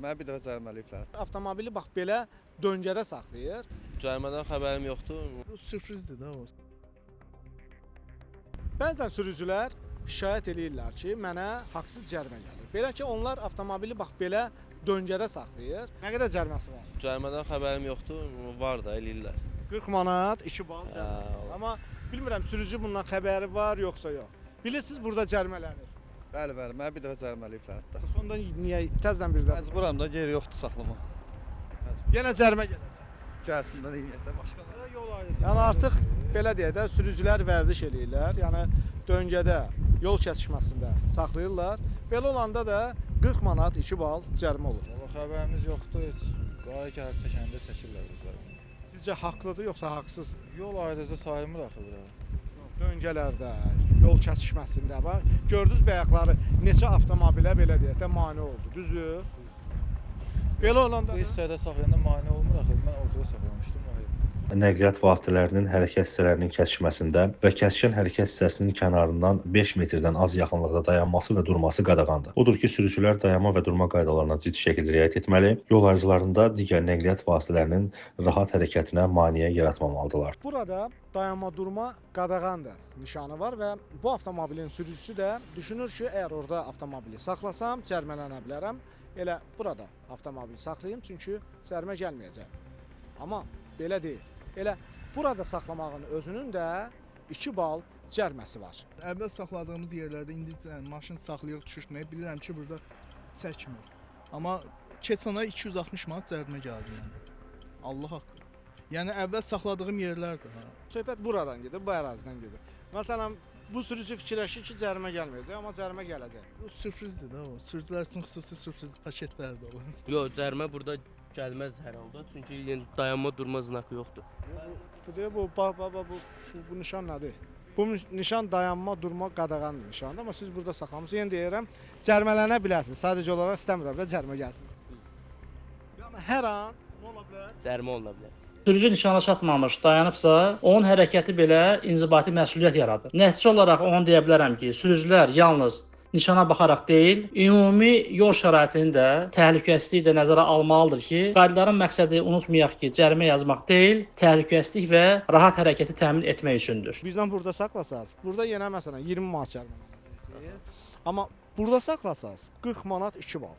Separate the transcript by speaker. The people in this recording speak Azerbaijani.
Speaker 1: Mənə bir dəfə cərimələyiblər.
Speaker 2: Avtomobili bax belə döngədə saxlayır.
Speaker 3: Cərimədən xəbərim yoxdur.
Speaker 4: Bu sürprizdir də o.
Speaker 2: Bəzən sürücülər şikayət eləyirlər ki, mənə haqsız cərimə gəlir. Belə ki, onlar avtomobili bax belə döngədə saxlayır. Nə qədər cəriməsi var?
Speaker 3: Cərimədən xəbərim yoxdur. Var da eləyirlər.
Speaker 2: 40 manat 2 bal cəriməsi var.
Speaker 3: Hə,
Speaker 2: Amma bilmirəm sürücü bundan xəbəri var yoxsa yox. Bilirsiniz burada cərimələnir.
Speaker 1: Bəli, bəli, mənə bir dəfə cərimələyiblər hətta.
Speaker 2: Sonda niyə təzədən bir də
Speaker 1: Məcburam da, yeri yoxdur saxlama.
Speaker 2: yenə cərimə gələcək.
Speaker 1: Gəlsin də neyniyək də başqaları.
Speaker 2: Yəni artıq belə deyək də sürücülər vərdiş eləyirlər. Yəni döngədə, yol kəsişməsində saxlayırlar. Belə olanda da 40 manat 2 bal cərimə olur.
Speaker 5: Valla xəbərimiz yoxdur heç. Qaya gəlib çəkəndə çəkirlər bizlər.
Speaker 2: Sizcə haqlıdır yoxsa haqsız?
Speaker 5: Yol ayrıca sayılmır axı bura.
Speaker 2: Döngələrdə, yol kəsişməsində bax gördünüz bayaqları neçə avtomobilə belə deyək də mane oldu. Düzdür? Belə olanda
Speaker 5: Bu
Speaker 2: da
Speaker 5: hissədə saxlayanda mane olmur axı. Mən ortada saxlamışdım. O ayrı.
Speaker 6: Nəqliyyat vasitələrinin hərəkət hissələrinin kəsişməsində və kəsişən hərəkət hissəsinin kənarından 5 metrdən az yaxınlıqda dayanması və durması qadağandır. Odur ki, sürücülər dayanma və durma qaydalarına ciddi şəkildə riayət etməli, yol ayrıcılarında digər nəqliyyat vasitələrinin rahat hərəkətinə maneə yaratmamalıdırlar.
Speaker 2: Burada dayanma durma qadağandır nişanı var və bu avtomobilin sürücüsü də düşünür ki, əgər orada avtomobili saxlasam cərimələnə bilərəm. Elə burada avtomobili saxlayım çünki cərimə gəlməyəcək. Amma belə deyil. Elə burada saxlamağın özünün də 2 bal cəriməsi var.
Speaker 4: Əvvəl saxladığımız yerlərdə indi maşın saxlayırıq, düşürtməyə bilirəm ki, burada çəkmir. Amma keçən ay 260 manat cərimə gəldi mənə. Allah haqqı. Yəni əvvəl saxladığım yerlərdir ha.
Speaker 2: Söhbət buradan gedir, bu ərazidən gedir. Məsələn, bu sürücü fikirləşir ki, cərimə gəlməyəcək, amma cərimə gələcək.
Speaker 4: Bu sürprizdir də o. Sürücülər üçün xüsusi sürpriz paketlər də olur.
Speaker 7: Yox, cərimə burada gəlməz hər halda. Çünki yəni dayanma durma znakı yoxdur.
Speaker 2: Bu deyir, bu bax bax bax bu nişan nədir? Bu nişan dayanma, durma qadağan nişanıdır, amma siz burada saxlamısınız. Yenə deyirəm, cərimələnə bilərsiniz. Sadəcə olaraq istəmirəm də cərimə gəlsin. Yəni hər an nə ola bilər?
Speaker 7: Cərimə oluna bilər.
Speaker 8: Sürücü nişana çatmamış dayanıbsa, onun hərəkəti belə inzibati məsuliyyət yaradır. Nəticə olaraq onu deyə bilərəm ki, sürücülər yalnız nişana baxaraq deyil, ümumi yol şəraitini də, təhlükəsizliyi də nəzərə almalıdır ki, qaydaların məqsədi unutmayaq ki, cərimə yazmaq deyil, təhlükəsizlik və rahat hərəkəti təmin etmək üçündür.
Speaker 2: Bizdən burada saxlasaz, burada yenə məsələn 20 manat cərimə alacaqsınız. Amma burada saxlasaz 40 manat 2 bal.